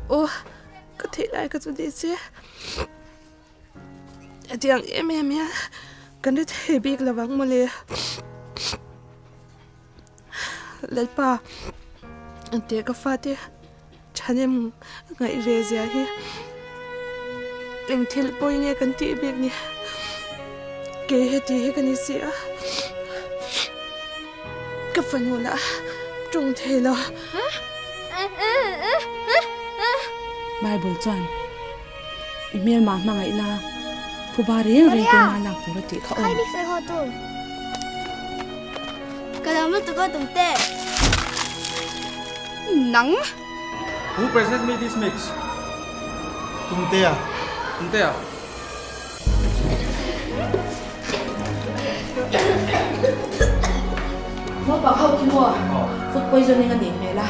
Aw ka theih lai ka chu ni se hetiang em em hian kan ri thei bik lo vang mawle. Lalpa engtiang ka fate thahnem ngaih ve zia hi eng thil pawi nge kan tih bik ni kei heti hi ka ni si a ka fanu lah tawng thei lo. Bible chuan i hmelma hmangaihna phuba reng reng keimah lak tur a tih kha aw. Nang. Who present me this mix? Tumtea. Tumtea. Naupang ho khi maw food poisoning a nih hmel a,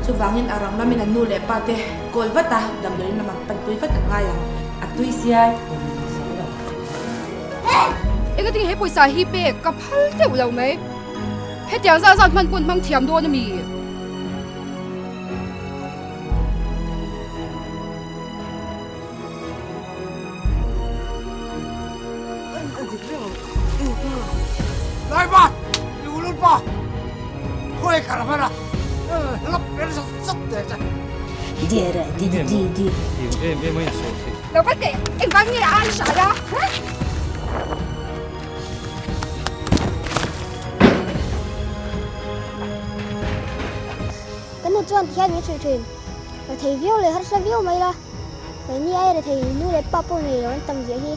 chuvangin a rang lamin an nu leh pa te kawl vat a, damdawiin lamah panpui vat an ngai ang. A tui siai Engatinge he pawisa hi pek ka phal deuh lo mai. Hetiang zat zat hman pawh an hmang thiam dawn a mi? Laipa, Lulpa, khawi kal hman a, hlap ber zat zat teh che. Di re di di di di. Em em a insawi theih. Lo kal teh, engvang nge a an hrai a? Kan nu chuan tihian min hrilh thin. Rethei viau leh harsa viau mai la, keini ai rethei nu leh pa pawh nei lo an tam ziah hi.